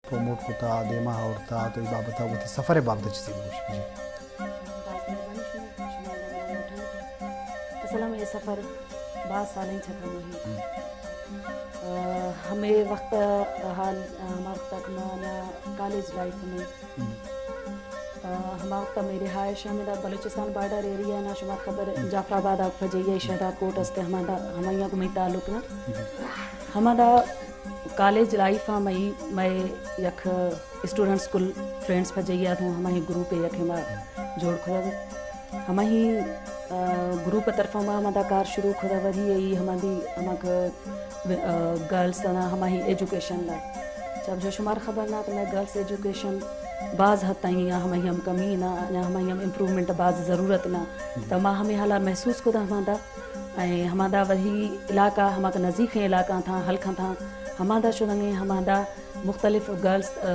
پروموٹ کتا، دیما آورتا، تو اے بابت ءَ وتی سفر ءِ بابت ءَ چیزے بگوش۔ جی۔ باز مہربانی شما، شما ادا منا لوٹائینت۔ اصل ہم اے سفر باز سالیں چکا ماں ہی۔ ہم۔ آ، ہمے وقت حال، ہما وقت تک ماں نا کالج لائف میں۔ ہم۔ آ، ہما وقت میری رہائش ہمیں دا بلوچستان بارڈر ایریا نا، شما خبر جعفر آباد آ پجیا شہدا کوٹ استے، ہما دا ہمایا کو میں تعلق نا۔ ہم۔ ہما دا کالج لائف ءَ مئی، مئے یک اسٹوڈنٹ اسکول فرینڈز پجیا تھوں، ہماہی گروپ یک ما جوڑ کھدا۔ ہماہی، آ، گروپ طرف ما ہما دا کار شروع کھدا، وری ای ہما دی ہما ک-، آ، گرلز نا ہماہی ایجوکیشن دا۔ چب جو شمار خبر نا تو میں گرلز ایجوکیشن باز حد تائیں یا ہماہی ہم کمی نا، یا ہماہی ہم امپروومنٹ باز ضرورت نا۔ تو ما ہمیں حالا محسوس کھدا ہما دا۔ ءُ ہمادا وتی علاقہ، ہما کہ نزیکیں علاقہ تھا، ہلکاں تھا، ہمادا شدنگیں، ہمادا مختلف گرلز، آ،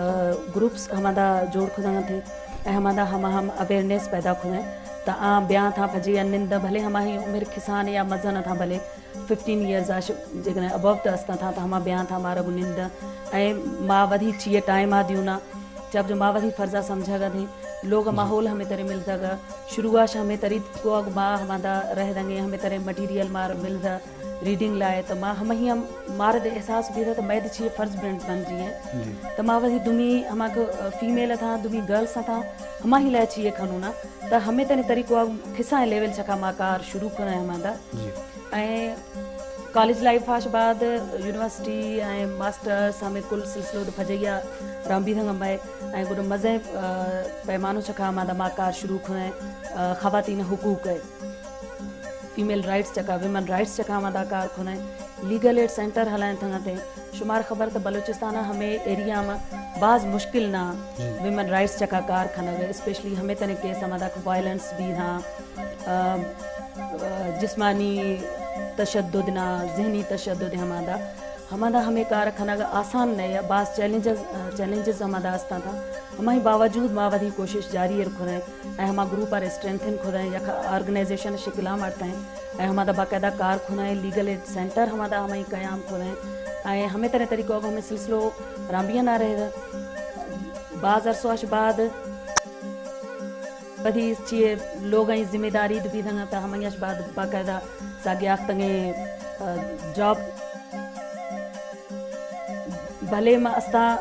گروپس ہمادا جوڑ کھدنگ تھے۔ ءُ ہمادا ہما ہم اویئرنیس پیدا کھدیں۔ تا آ بیاں تھا پجے یا نند بھلے ہماہی عمر کسان یا مزن تھا بھلے ففٹین ایئرز آش جگہ ابو تا استاں تھا، تا ہما بیاں تھا مارا گو نند۔ ءُ ما وتی چیئے ٹائم آ دیونا۔ چب جو ما وتی فرضا سمجھگا دیں، لوگ ماحول ہمیں ترے ملتگا، شروعاش ہمیں تری کو ما ہمادا رہ دنگے، ہمیں ترے مٹیریل مار ملدا، ریڈنگ لائے، تو ما ہمیں ہم مارد احساس بھی تھا، تو میں چیئے فرض بنت بن رہی ہے۔ جی۔ تو ما وتی دومی ہما کہ فیمیل تھا، دومی گرلز تھا، ہما ہی لائے چیئے کھنونا، تو ہمیں ترے تری کو کسائیں لیول چکا ما کار شروع کھنا ہے ہمادا۔ جی۔ ءُ کالج لائف آش بعد یونیورسٹی ءُ ماسٹرز ہمیں کل سلسلو دو پجیا رام بیدھنگ مئے ءُ گڈ مزے، آ، پیمانو چکا ہمادا ما کار شروع کھنیں، آ، خواتین حقوق ہے، فیمیل رائٹس چکا، ویمن رائٹس چکا ہمادا کار کھنیں، لیگل ایڈ سینٹر ہلائیں تھنگتے۔ شمار خبر تہ بلوچستان ہمیں ایریا ما باز مشکل نا جی۔ ویمن رائٹس چکا کار کھنگ، اسپیشلی ہمیں تنے کیس ہمادا کہ وائلنس بھی ہاں، آ، آ، جسمانی تشدد نا، ذہنی تشدد ہمادا، ہمادا ہمیں کار کھنگ آسان نہ یا باز چیلنجز، آ، چیلنجز ہمادا استاں تھا۔ ہمائی باوجود ما وتی کوشش جاری رکھنے، ءُ ہما گروپ آر اسٹرینتھن کھدیں، یک آرگنائزیشن شکلا مارتیں، ءُ ہمادا باقاعدہ کار کھدیں، لیگل ایڈ سینٹر ہمادا ہمائی قیام کھدیں، ءُ ہمیں طرح طریقہ ہمیں سلسلو رامبیاں نہ رہ۔ باز عرصہ اش بعد پدی چیئے لوگ ای ذمہ داری دو بیدنگا تا ہمیں اش بعد باقاعدہ ساگیاختنگیں، آ، جاب بھلے ما استا